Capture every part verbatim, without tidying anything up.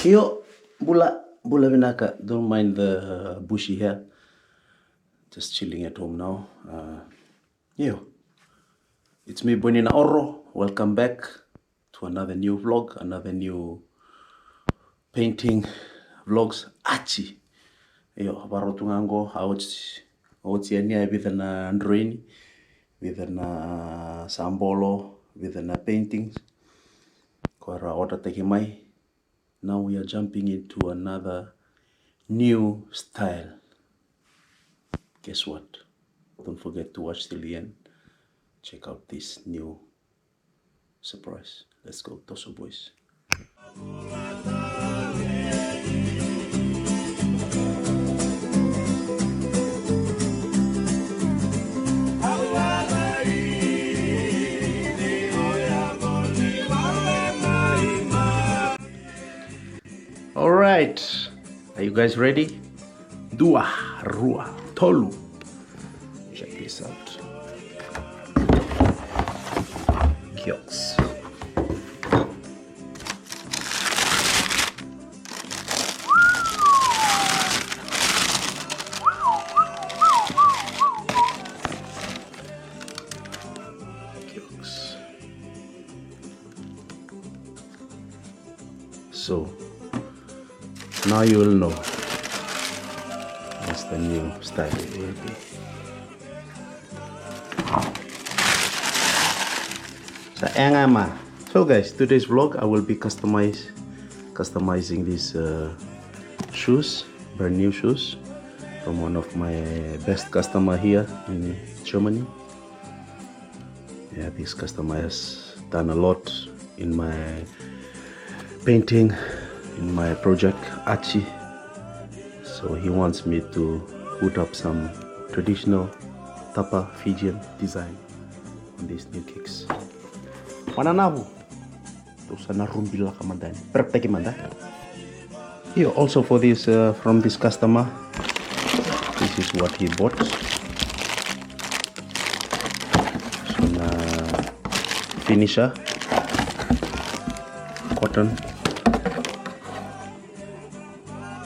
Io, bula, bula vinaka. Don't mind the bushy hair. Just chilling at home now. Uh, io. It's me, Boni Naoro. Welcome back to another new vlog, another new painting vlogs. Achi. Io, varo tu ga qo, a oti, oti yani e vica na drawing, vica na sabolo, vica na paintings. Ko ra order taki mai. Now we are jumping into another new style. Guess what? Don't forget to watch till the end. Check out this new surprise. Let's go, Toso boys. All right. Are you guys ready? Dua, rua, tolu. Check this out. Kioks. Kioks. So, now you will know what's the new style it will be. Sa ega ma. So guys, today's vlog I will be customize, customizing these uh, shoes, brand new shoes from one of my best customer here in Germany. Yeah, this customer has done a lot in my painting, in my project Achi. So he wants me to put up some traditional Tapa Fijian design on these new kicks. Wananavu. Tou sa na rubi laka mada yani. Preptaki mada. Here also for this uh, from this customer. This is what he bought. So na finisher cotton.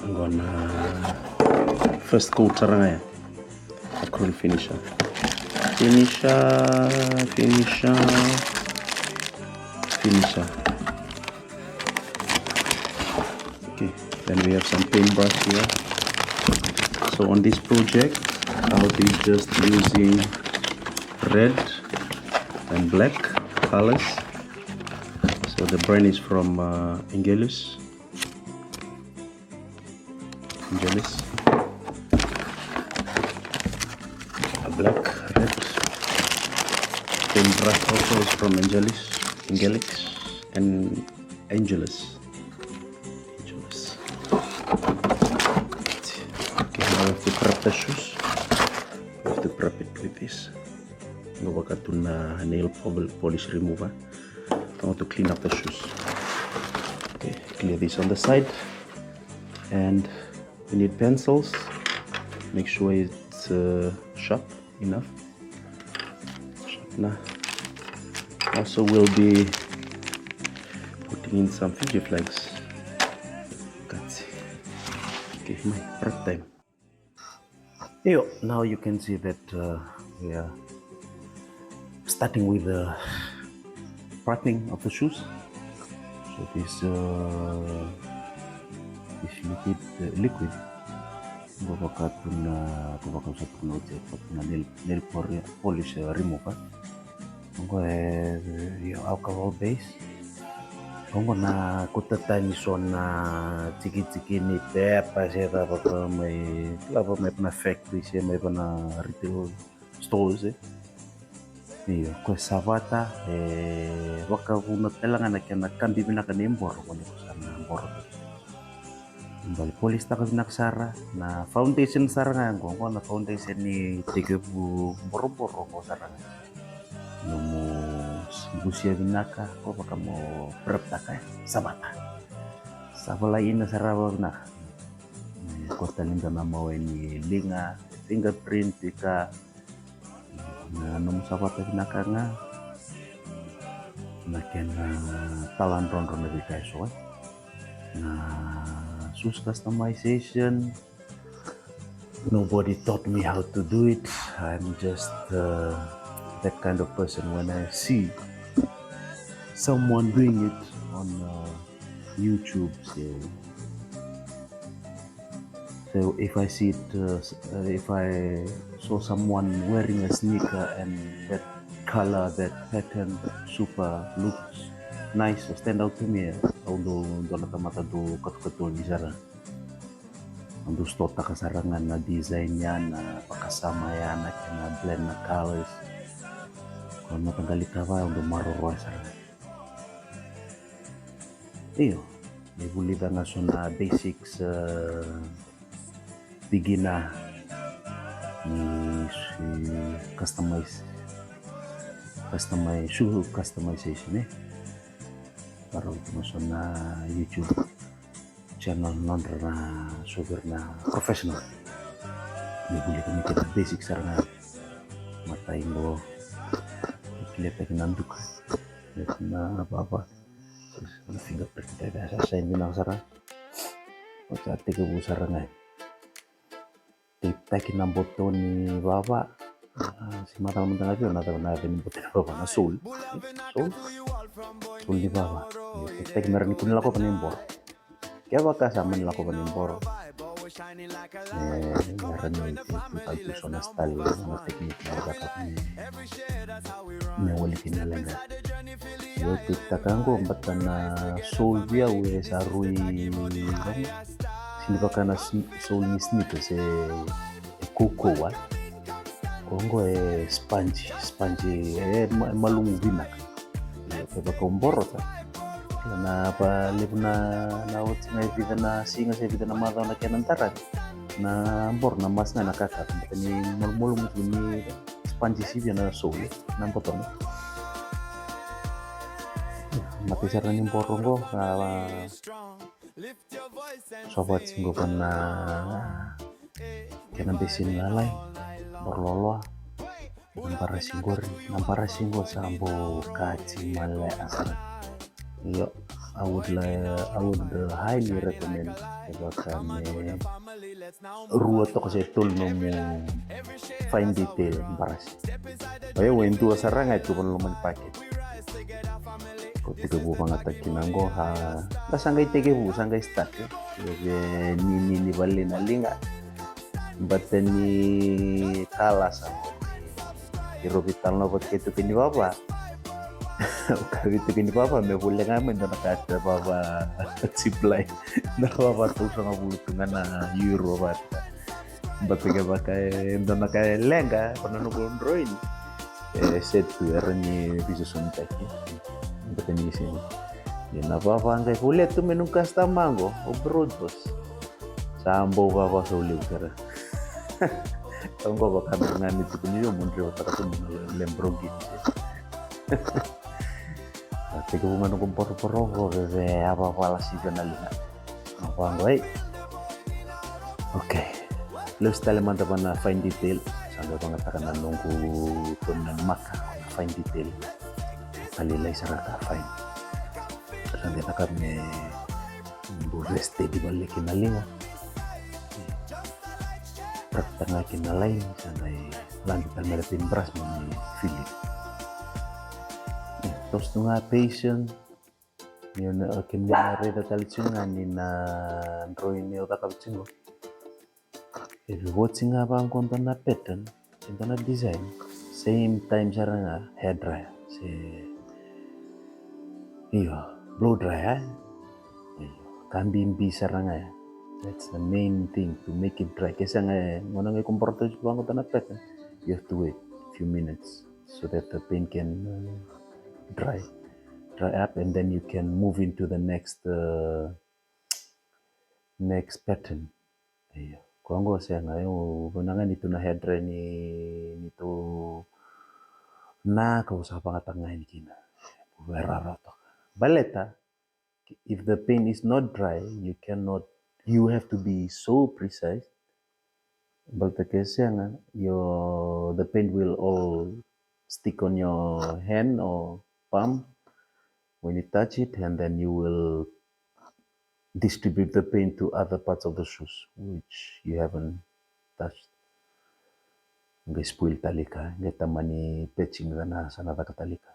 Qo na first coat sara ga ya. Acrylic finisher. Finisher, finisher, finisher. Okay, then we have some paintbrush here. So on this project, I'll be just using red and black colors. So the brand is from uh, Angelus. Angelus. A black, red. Paintbrush also is from Angelus. Angelix and Angelus. Angelus. Okay, now we have to prep the shoes. We have to prep it with this. Qo vaka tu na nail pol- polish remover. I want to clean up the shoes. Okay, clear this on the side. And we need pencils. Make sure it's uh, sharp enough. Sharp na. Also, we'll be putting in some Fiji flags. Katsi. Okay, my prep time. Io, now you can see that uh, we are starting with the prepping of the shoes. So this uh, this liquid uh, liquid. Qo vaka tu na qo vaka sa tu na oti vaka tu na nail nail pori- polish uh, remover. Qo e io alcohol base. Qo na kuta tani so na tikitiki ni pepa se cava ka mai lava mai vana factory se mai vana retail stores e. Io, ko e savata e vakavuna tale ga na kena kabi vinaka ni boro ko ni ko sa na boro. Bali polish taka vinaka sara na foundation sara ga qo qo na foundation ni tekivu boroboro qo sara ga. Nomu busia vinaka ko vaka mo prep taka e savata. Savala ina sara vavinaka. Ko tale dua na mawe ni liga fingerprint ka na nomu savata vinaka ga na kena tala drodro na veika e so e. Na shoes customization, nobody taught me how to do it. I'm just uh, that kind of person. When I see someone doing it on uh, YouTube, so, so if I see it, uh, s- uh, if I saw someone wearing a sneaker and that color, that pattern, super looks nice, stand out to me. Au dau dua na tamata dau katukatuni sara. Au dau sotaka sara ga na design ya, na vakasama ya, na kena blend na colors. Ko na mataqali kava au dau maroroya sara ga. Io, ni vulica ga so na basics, uh, beginner ni customize, customize, shoe customization, e. Parau tu ga so na YouTube channel nodra na so vei ira na professional. Ni vulica ga na basic sara ga. Matai qo, kiletaki na duka, na vava, na fingerprint, sa sign vinaka sara. Sa tekivu sara ga. Teiptaki na boto ni vava. Se macala mada ga vei au na cava na yaca ni boto ni vava, na sole. Sole. Sole ni vava. Teiptaki me rawa ni kua ni lakova na iboro. Kevaka sa mani lakova na iboro, e, me rawa ni teiptaki tu so na style, na technique na caka me wali kina leqa. Io, teiptaka qo, bata na sole vei au e sa rui, sini vaka na sole ni sneakers e koukou, a. Ko qo e sponge, sponge e malumu vinaka. Kevaka o borota, na valevu na, na oti ga e vica na siga se vica na macawa na kena daraki, na boro na masi ga na kakata, bata ni malumalumu tu ni sponge sivia na sole na botona. Matai sara ni boro qo, a, sova tiko qo na kena besi ni lalai, boro loaloa. Na barasi qori, na barasi qo sa bau kati male a sara. Io, I would like, I would uh, highly recommend kevaka me rua toka se tolu nomu fine detail barasi. Oya e dua sara ga e tu vana loma ni packet. Ko tekivu vagataki kina qo, a, sa qai tekivu, sa qai start. Io, vei ni, ni, ni vale na liga. Bata ni kala sa qo. Iro vitalanoa vata kei tuka ni vava. O ka vei tuka ni vava me vole ga mai dua na ka te vava zipline. Na vava tolusagavulu tu ga na euro vata. Bata kevaka e dua na ka e leqa, ko na noqu drawing. E set tu, era ni viso sunitaki. Bata ni sini. Ia na vava qai volia tu me noqu customer qo, o Broad Boss. Sa bau vava sa ulivu sara. Au qo vaka me ga ni tuku ni yo mo drevotaka tu na Lamborghini. A tekivu ga noqu boroboro qo veve a vavala sivia na liga. A vaqo, ei. Okay. Lesu tale mada vana fine detail. Sa qai vagataka na noqu toni na maka na fine detail. Talilai sara ka fine. Sa qai taka me bu rest e di vale kina liga. Prakta ga kina line, sa qai lagi tale mada paint brush mo ni fill in. Toso tu ga patient. Ni na, okay, ni na raica tale tiko ga ni na drawing ni au cakava tiko. E voti ga vaqo dua na pattern, e dua na design. Same time sara ga hair dryer. Se, io, blow dryer, e? Io, ka bibi sara ga ya. That's the main thing, to make it dry. Ke sega, e, gauna ga iko borota vaqo dua na pattern, you have to wait few minutes so that the paint can, uh, dry, dry up, and then you can move into the next, uh, next pattern. Io. Ko qo sega, io, vanua ga ni tu na hair dryer ni, ni tu na ka au sa vagataka ga yani kina. Au via rawa toka. Baleta, if the paint is not dry, you cannot, you have to be so precise. Baleta ke sega, your, the paint will all stick on your hand or palm when you touch it, and then you will distribute the paint to other parts of the shoes which you haven't touched. Qai spoil talika, qai tamani patching, sa na, sa na caka talika.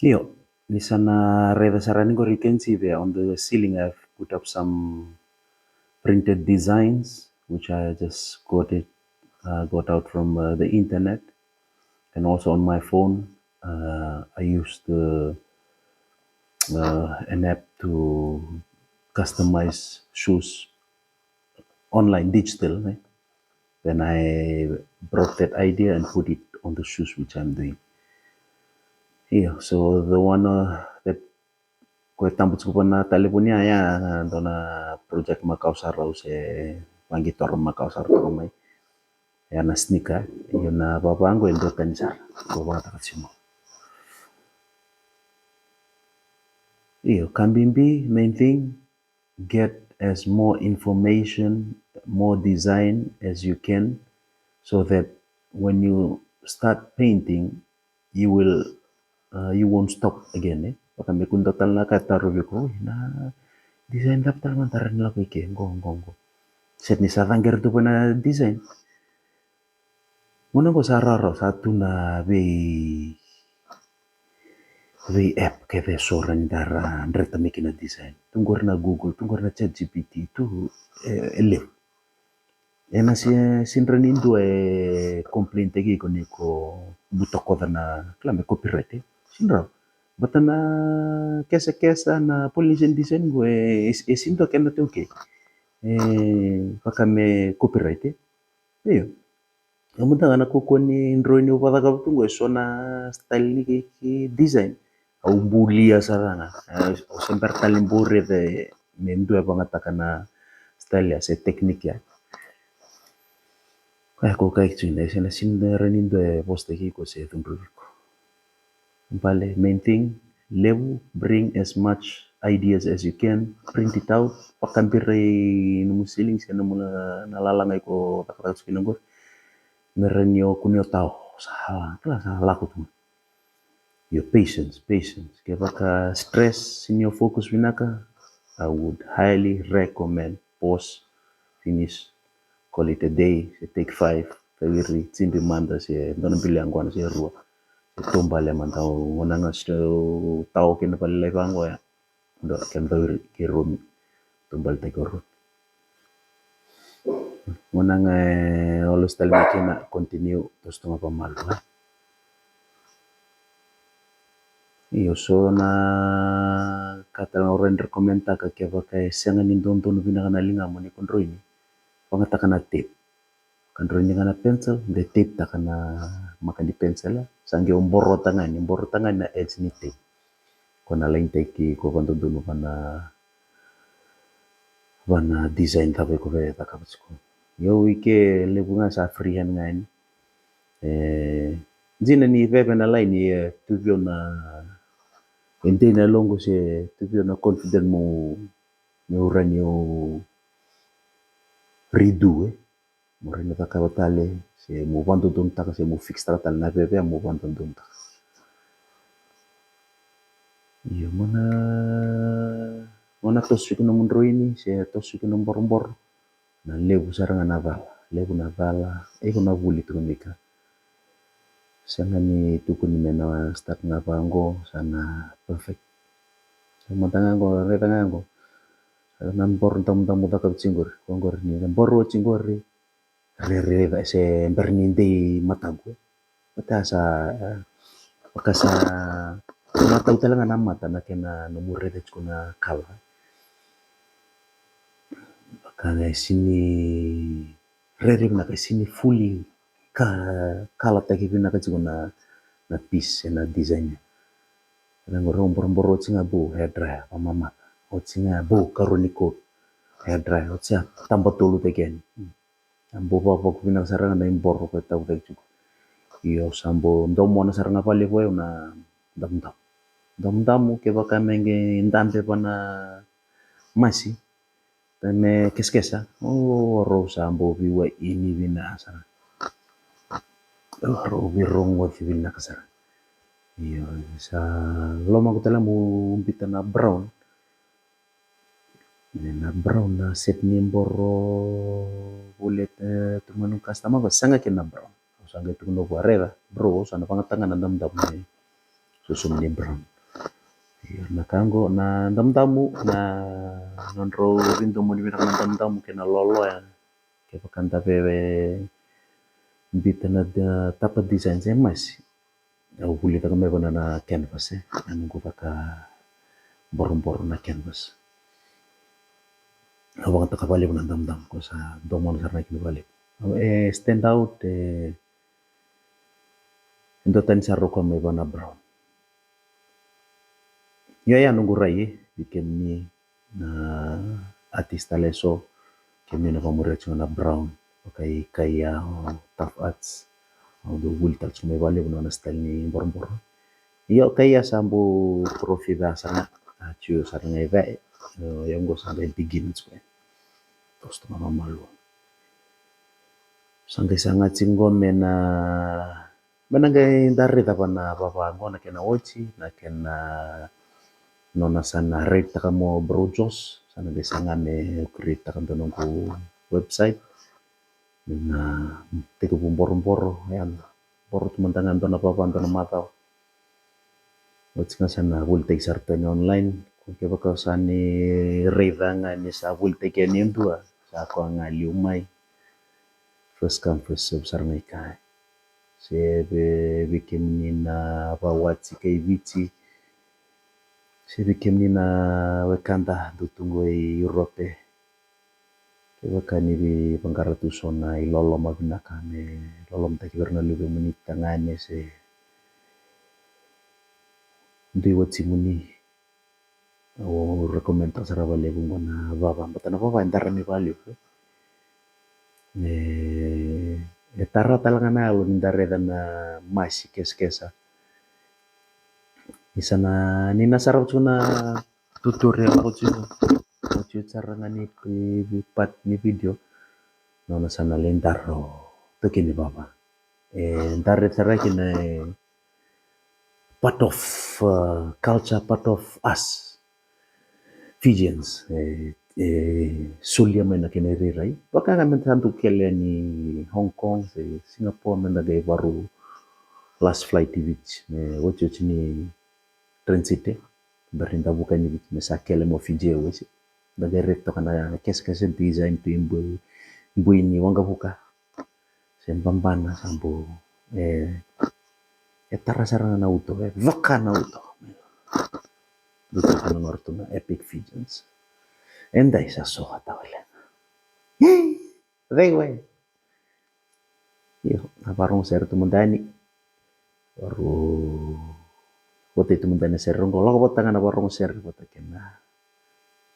Io, ni sa na raica sara ni qori, you can see there on the ceiling I've put up some printed designs which I just got it, uh, got out from, uh, the internet, and also on my phone, uh, I used, uh, uh, an app to customize shoes online, digital, eh? Then I brought that idea and put it on the shoes which I'm doing. Io, so the one, uh, that ko e tabu tiko vua na talevoni ya, ya na dua na project makawa sara au se vaqitora makawa sara tiko mai. Ya na sneaker, io na vava qo e dua tani sara, ko vakatakata tiko. Io, ka bibi, main thing, get as more information, more design as you can, so that when you start painting, you will, uh, you won't stop again, eh? Vaka me kua ni dua tale na ka e tarovi iko, "Oi, na design cava tale ga daru na lako i ke, qo, qo, qo." Se ni sa caqere tu vua na design. Gauna qo sa rawarawa, sa tu na vei, vei app kece so rawa ni da ra dreta mai kina design. Tu qori na Google, tu qori na ChatGPT, tu e, e levu. E na se, sega ni dua e complain taki iko ni ko butakoca na, kila, me copyright, eh? Sega ni rawa. Baleta na kesakesa na Polynesian design qo e, e, e sega ni dua kena iTaukei e vaka me copyright, eh? Io. Au mada ga na kaukaua ni drawing au vakacakava tu qo, e so na style ni kei, kei design. Au bulia sara ga. Eh, au se bera tale ni bau raica me dua e vakayagataka na style ya se technique ya. Koya ko kai tu na, e sega ni dua e rawa ni dua e vosataki iko se cudruvi iko. Bale, main thing, levu, bring as much ideas as you can, print it out, vakabira i nomu ceiling se nomu na, na lalaga iko cakacaka tiko kina qori. Me rawa ni o kua ni o tao, sa, kila, sa lako tu. Your patience, patice. Kevaka stress, sega ni o focus vinaka, I would highly recommend pause, finish, call it a day, se take five, tawiri, cibi mada, se dua na bili yaqona se rua. Se taubale mada, gauna ga se tao kina vale lailai vaqo ya. Dua, kena tawiri kei Romi. Taubale taki o Romi. Gauna ga e, o lesu tale mai kina, continue, toso tu ga vakamalu, eh? Io, so na ka tale ga au rawa ni recommend taka, kevaka e sega ni dodonu vinaka na ligamu ni ko drawing, vakayagataka na tape. Ka drawing ga na pencil, de tape taka na maka ni pencil, eh? Sa qai o borota ga yani, borota ga yani na edge ni tape. Ko na line taki ko vakadodonu vua na, vua na design cava iko via cakava tiko. Io, i ke levu ga sa freehand ga yani. E, dina ni veve na line, e, tu vei au na, e dei na yaloqu se tu vei au na confident mo, mo rawa ni o redo, eh. Mo rawa ni cakava tale, se mo vakadodonutaka, se mo fix taka tale na veve, mo vakadodonutaka. Io, mo na, mo na toso tiko nomu drawing, se toso tiko nomu boroboro. Na levu sara ga na cala, levu na cala, iko na vuli tu ga mai ka. Sega ni tukuni me na start ga vaqo, sa na perfect. Sa mada ga qo, raica ga qo. Sa na boro damudamu caka vei tiko qori, qo qori ni na boro tiko qori. Rere se bera ni dei mataqu. Vaka sa, vaka sa matau tale ga na mata na kena nomu raica tiko na kala. Vaka na sini rere vinaka, sini fully ka, kalataki vinaka tiko na, na piece, na design. Na qori au boroboro oti ga bau hair dryer, vakamamata. Oti ga bau karua ni coat, hair dryer, oti ga taba tolu taki yani. A bau vavaku vinaka sara ga na iboro ko e tavutaki tiko. Io, sa bau domona sara ga valevu au na damudamu. Damudamu, kevaka me qai dabe vua na masi, me kesakesa, o rau sa bau veiwai ini vinaka sara. O rau veirogoci vinaka sara. Io, sa lomaqu tale meu biuta na brown. Na brown na set ni boro vuli e tu mai na customer qo, sega kina na brown. Au sa qai tukuna vua, raica bro, au sa na vakayagataka na damudamu me susu ni brown. Io, na ka qo na damudamu, na nodrau veidomoni vinaka na damudamu kei na loloya. Kevaka da veve biuta na tapa design se masi, au vulica ka me vaka na canvas, e na noqu vakaboroboro na canvas. Au vakayagataka vakalevu na damudamu, ko sa domona sara na kina vakalevu. E stand out, e dua tani sara ko me vaka na brown. Io, ya noqu rai vei kemuni na artist tale eso, kemuni na vakamuria tiko na brown, vaka i Kaia, o Tough Arts. Au dau vuli tale tiko mai vakalevu na nona style ni boroboro. Io, Kaia sa bau profi vei au sara ga, a tu sara ga i vei au, qo sa qai begin tiko. Toso tu ga mamalu. Sa qai saga tiko qo me na me na qai da raica vaka na vava qo na kena oti, na kena nona sa na raica ka mo bro Jos, sa na qai saga me create taka dua noqu website. Me na tekivu boroboro, ya na boro tu mada ga dua na vava dua na macawa. Oti ga sa na volitaki sara tu yani online, ko kevaka sa ni raica ga ni sa volitaki yani e dua, sa koya ga liu mai. First come, first serve sara ga i ka. Se vei, vei kemuni na vawati kai Viti, se vei kemuni na wekada dou tu qo i Europe. Kevaka ni vaqara tu so na iloloma vinaka me lolomataki vei ira na luvemuni tagane se dui watimuni. Au recommend taka sara vakalevu qo na vava, baleta na vava e dara mai vakalevu. E, e tara tale ga na yalo ni da raica na masi kesakesa. Ni sa na, ni na sarava tiko na tutorial, lako tiko, lako tiko sara ga ni part ni video. Nona sa na lai dara o toki ni vava. E dara sara kina, e part of, uh, culture, part of us Fijians. E, e solia mai na kena irairai. Vaka ga me da sa dau kele ni Hong Kong se Singapore, me da qai varu last flight i Viti, me otioti ni transit, e bera ni da vuka ni Viti, me sa kele mo Fiji Airways. Da qai raica toka na kesakesa design tu i bui, bui ni waqavuka. Se babana sa bau, e, e tara sara ga na uto, e vaka na uto. Dou toka na garu tu na Epic Fijians. E dai sa so a tavale. Yay! They win. Io, na varogo sere tu mada yani. Varu, vota tu mada yani sere rogo, lako vota ga na varogo sere vota kei na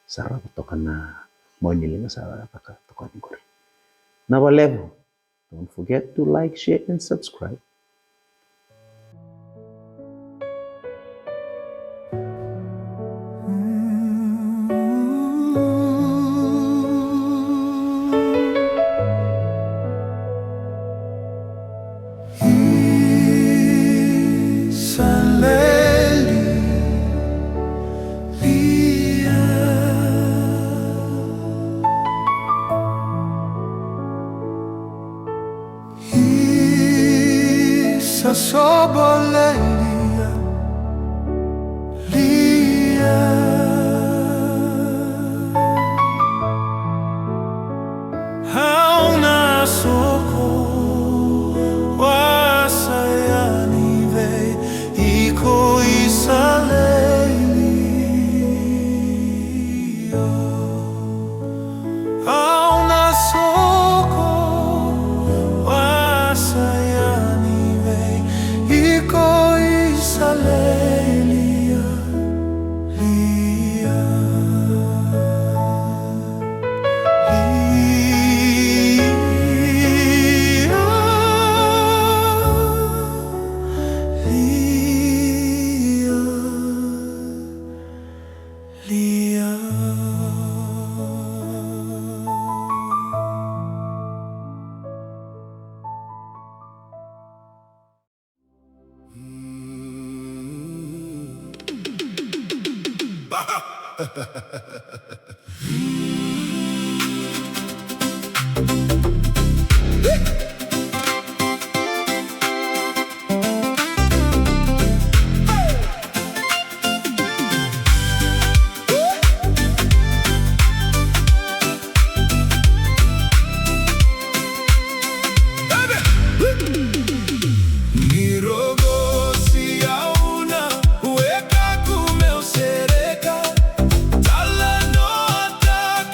sarava toka na moni liga sa vaka toka ni qori. Na valevu. Don't forget to like, share and subscribe. Ni rogoci au na wekaku meu sereka, talanoataka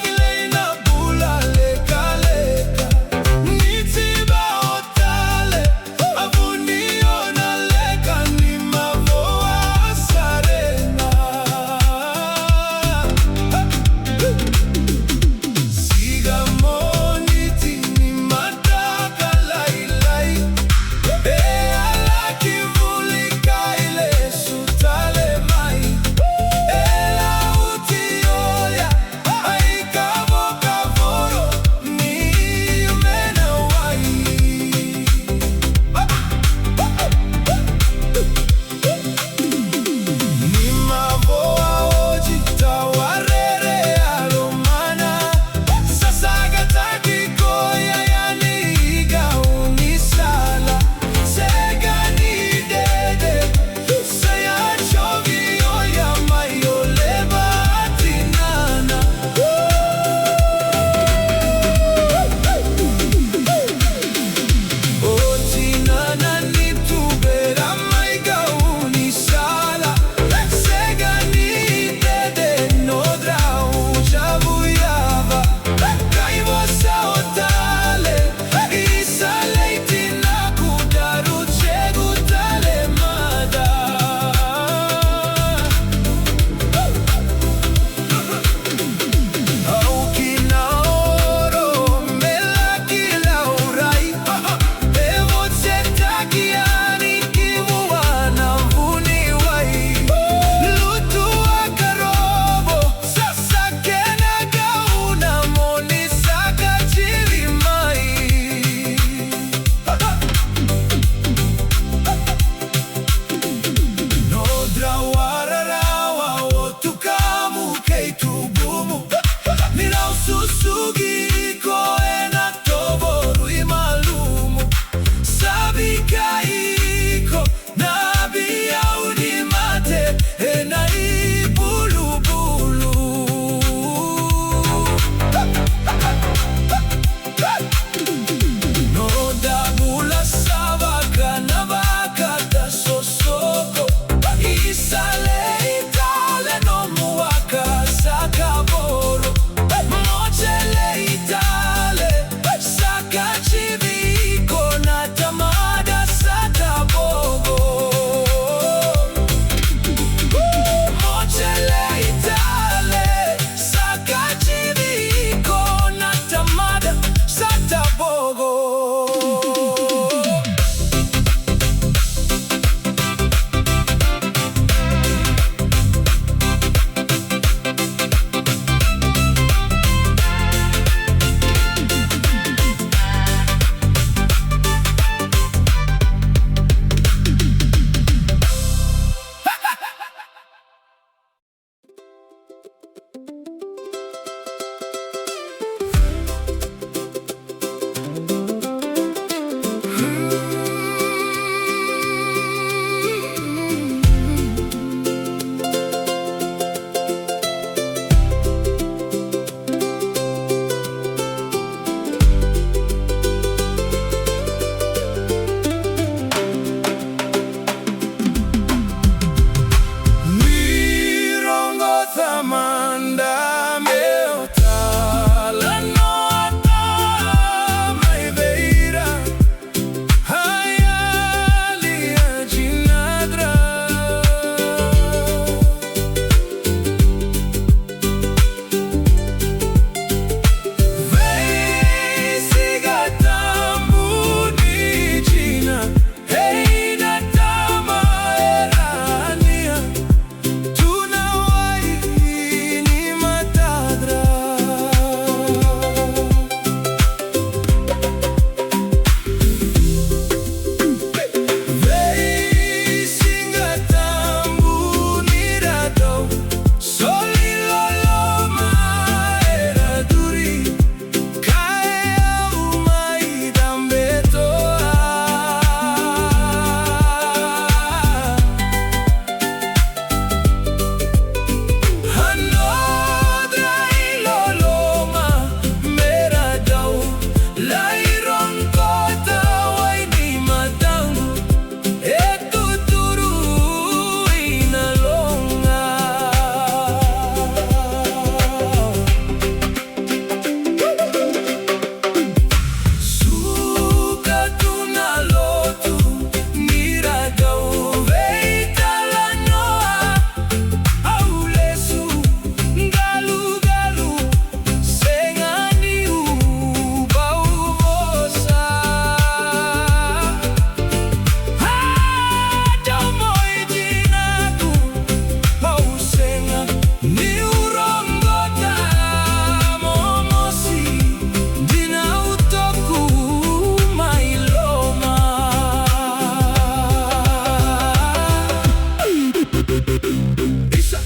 Isa,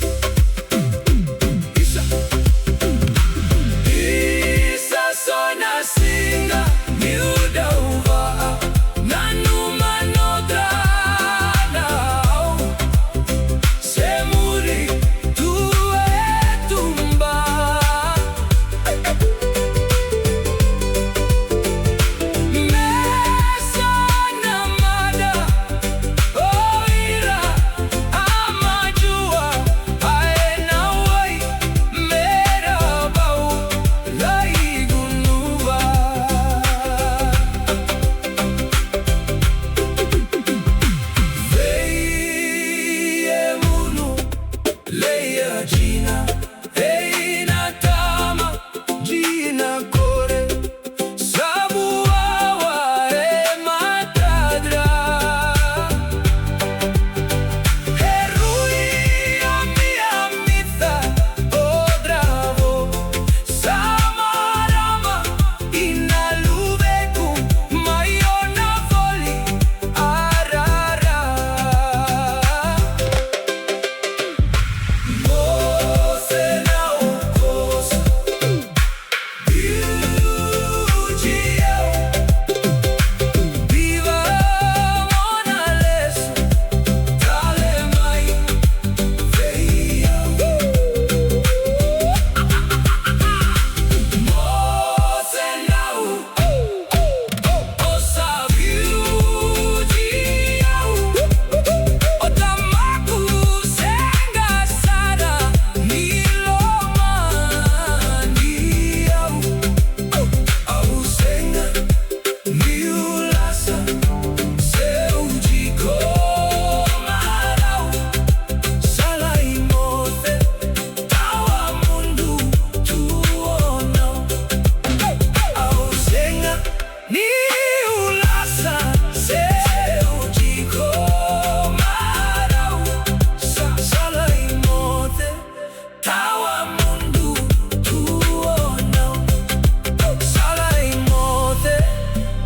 isa, isa so na siga niu dau vakananuma, nodra na au se muri tu e tuba. Me sa na mada o ira a madua, a e na wai me ra bau lai gunuva. Vei e munu leia jina, ei na tama jina kore, sabu wawa e matadra. E rui a miamica o dravo, sa marama i na luvequ mai o na voli arara. Mo se na ukosa. Biuti au, biva mo na lesu tale mai vei au. Mo se na u O sa biuti au, o tamaku sega sara ni lomani au. Au sega niu lasa, se u tiko marau, sa lai moce, tawa mudu tu o nau. Au sega niu lasa, se u tiko marau, sa, sa lai moce, tawa mudu tu o nau. Sa lai moce,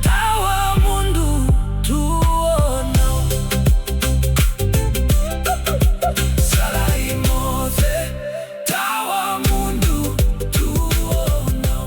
tawa mudu tu o nau. Sa lai moce, tawa mudu tu o nau.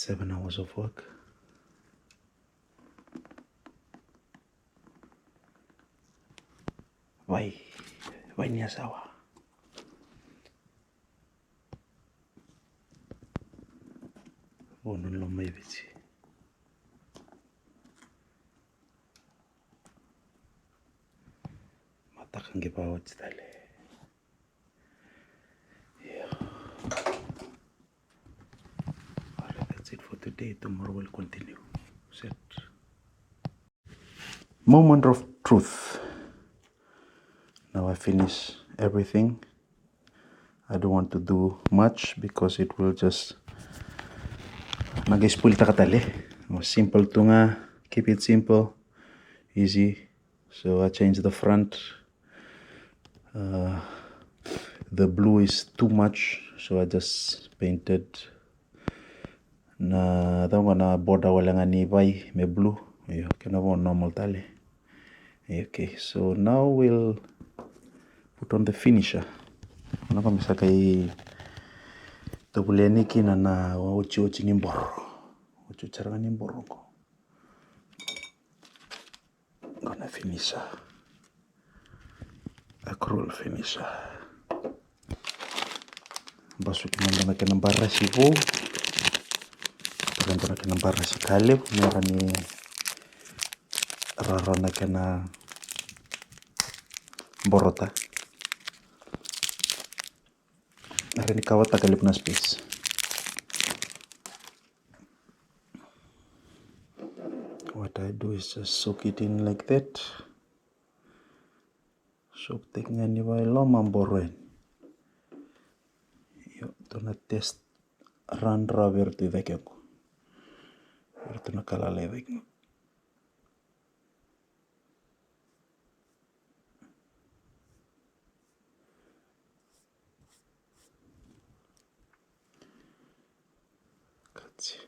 Seven hours of work. Vai, vai ni yasawa. Ono loma i Viti. Mataka qi vaoti tale. Yeah. Alright, that's it for today. Tomorrow we'll continue. Set. Moment of truth. Now I finish everything. I don't want to do much because it will just, na qai spoil taka tale. Simple tu ga, keep it simple, easy. So I change the front. Uh, the blue is too much, so I just painted na, cava qo, na border wale ga ni vai me blue. Io, kena vo normal tale. Okay, so now we'll put on the finisher. Na ka me sa qai tovolea ni kina na otioti ni boro. Otioti sara ga ni boro qo. Qo na finisher. A cruel finisher. Basuki mada na kena barasi vou. Taura na kena barasi ka levu me rawa ni rara na kena borota. Rawa ni kavata ka levu na space. What I do is just soak it in like that. Soak, take ga ni vailoma boro yani. Io, tou na test run ra vei iratou i cake qo. Vei iratou na kalala i cake qo. Katsi.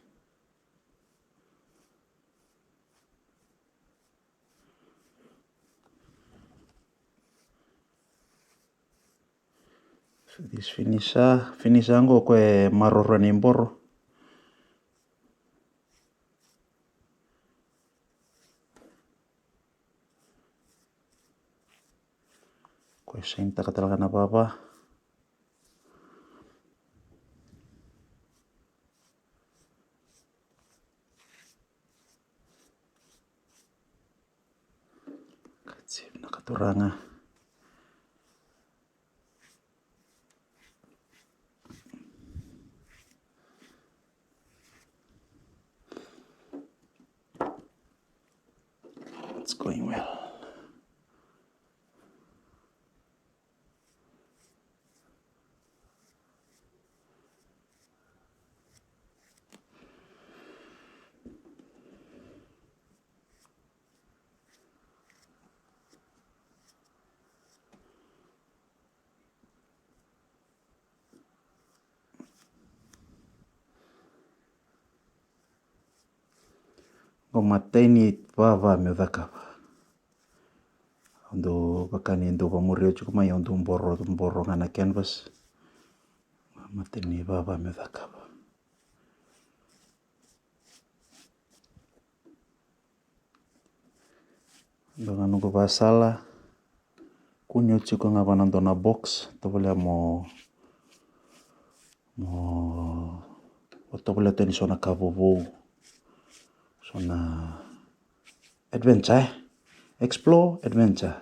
So this finisher, finisher qo ko e maroro ni boro. Ko e shine taka tale ga na vava. Katsi, vinaka turaga. It's going well. Qo matai ni vava meu cakava. Au dau vaka ni dau vamuria tiko mai, au dau boro, boro ga na canvas. Matai ni vava meu cakava. Dua na noqu vasala, kua ni o tiko ga vua na dua na box, tovolea mo, mo, o tovolea tu yani so na ka vovou, so na adventure, eh? Explore, adventure.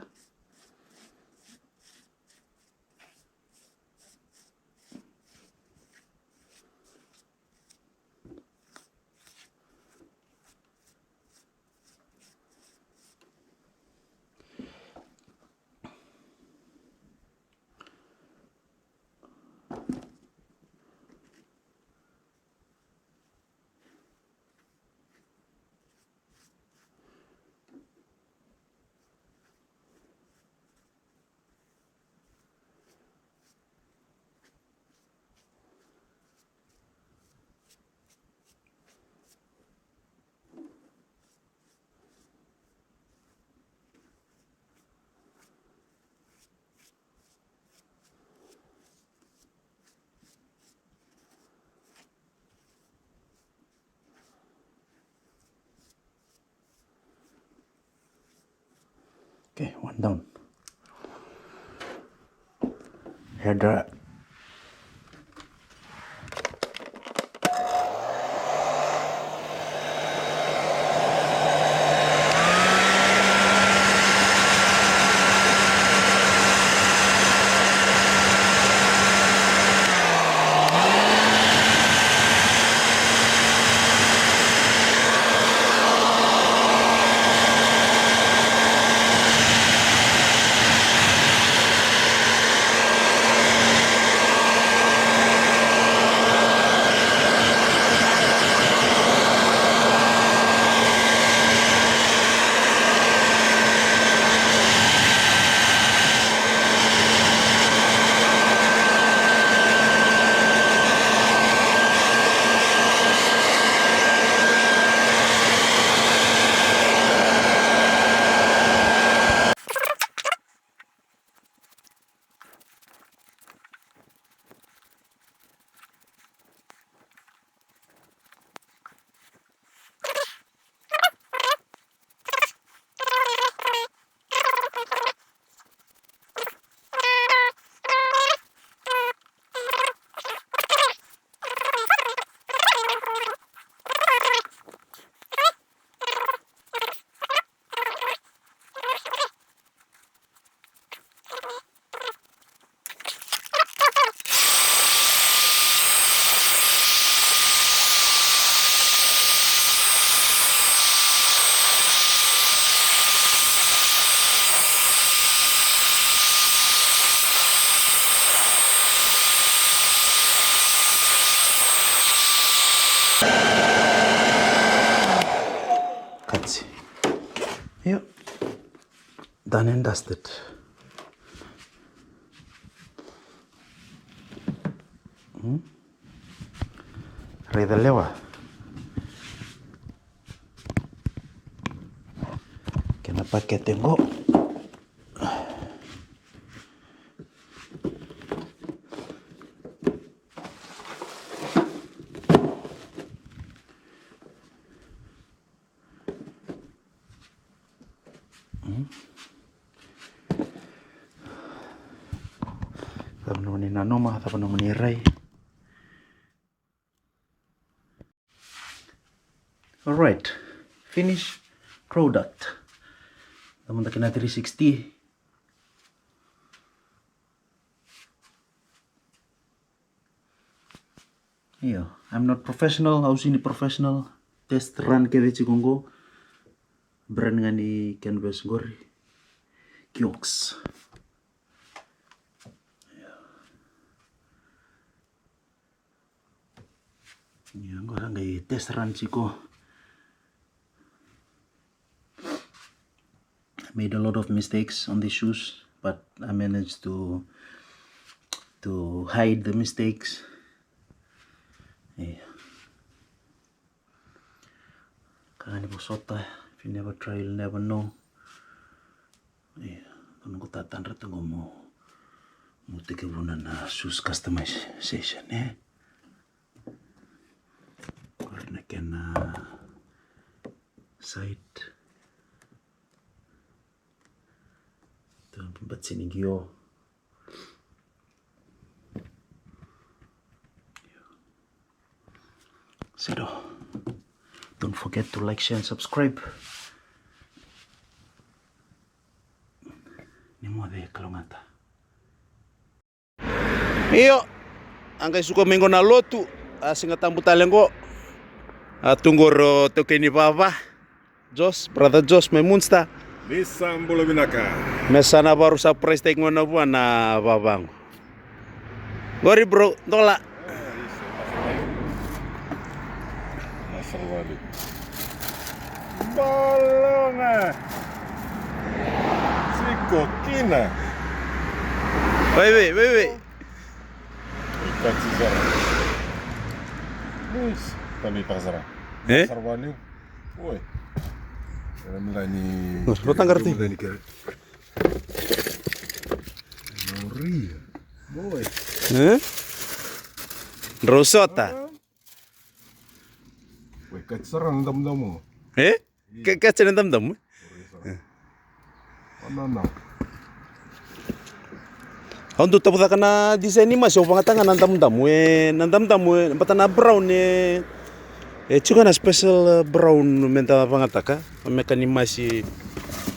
Okay, one down. Hair dryer. Katsi. Io. Done and dusted. Hmm? Raica lewa. Kena pakete qo. Mm. Cava nomuni nanuma, cava nomuni rai. Alright, finish product. Cava mada kena three sixty. Io, I'm not professional, au sini professional. Test run kece tiko qo. Brand ga ni canvas qori. Kioks. Io, qo sa qai test run tiko. Made a lot of mistakes on these shoes, but I managed to to hide the mistakes. Io. Ka ga ni vosota, if you never try, you'll never know. Io, dua noqu tatadra tu qo mo, mo tekivuna na shoes customization, e? Qori na kena side. Tou batini qio. Sero. Don't forget to like, share and subscribe. Ni moce e kalougata. Io, a qai suka mai qo na lotu, a Siga Tabu tale qo. A tu qori o taukei ni vava. Josh, brother Josh mai Munster. Ni sa bula vinaka. Me sa na varu surprise taki qo na vua na vava qo. Qori bro, dola. Masaravali. Bolonga. Siko kina. Vai, vai, vai, vai. Taxi sara. Yes, tani taxi sara. Eh? Masaravali. Oi. Era mila ni. Mas, rotang karti. Mila ni kere. Maria. Boy. Eh? Rosota. Oi, kati sara na damudamu. Eh? Ke, kati na damudamu. Eh? Au dau tavucaka na design ni masi, au vagataka ga na damudamu, e, na damudamu, e, bata na brown, e, e tiko na special, e, brown me da vagataka, me ka ni masi.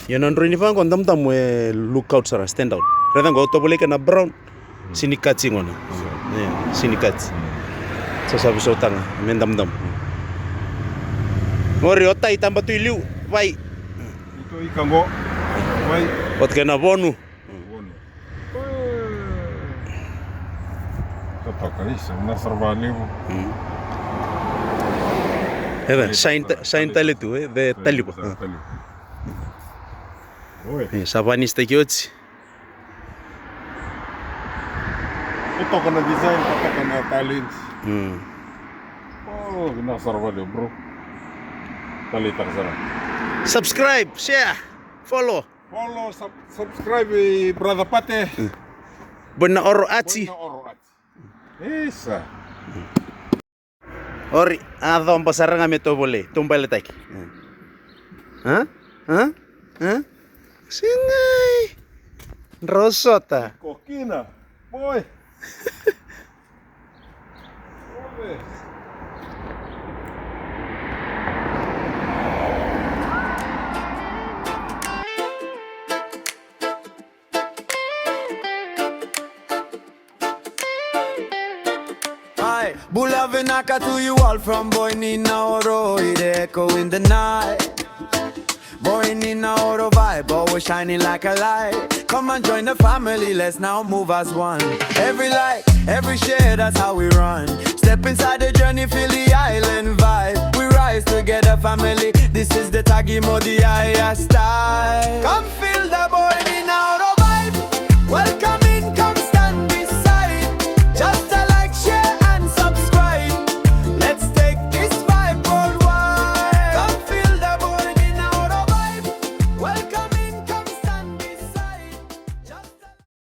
Ia na droi ni vaqo, damudamu, e, look out sara, stand out. Raica qo, au tovolei kina na brown, sini cut qo na. Ia, sini cut. Sa sa visautaka ga me damudamu. Qori o Tai taba tu i liu, vai. Ito i ka qo. Vai. Oti kei na vonu. Vonu. Totoka, isa, na sara vakalevu. Mm. Eda, shine ta-, shine tale tu, e, the taliva. Taliva. Oi. E, sa vanisitaki oti. Totoka na design, totoka na talent. Mm. O, vinaka sara vakalevu, bro. Taleitaka sara. Subscribe, share, follow. Follow, sub-, subscribe, eh, brother Pate. Boi na oro ati. Boi na oro ati. Isa. Ori, a coba sara ga me tovolei, tobaletaki. Ha? Ha? Ha? Sigai. Drau sota. Kokina. Boy. Ai, bula vinaka to you all from Boi ni Naoro, it echo in the night. Boi ni Naoro vibe, always shining like a light. Come and join the family, let's now move as one. Every like, every share, that's how we run. Step inside the journey, feel the island vibe. We rise together, family. This is the Tagi Modi Aya style. Come feel the Boi ni Naoro.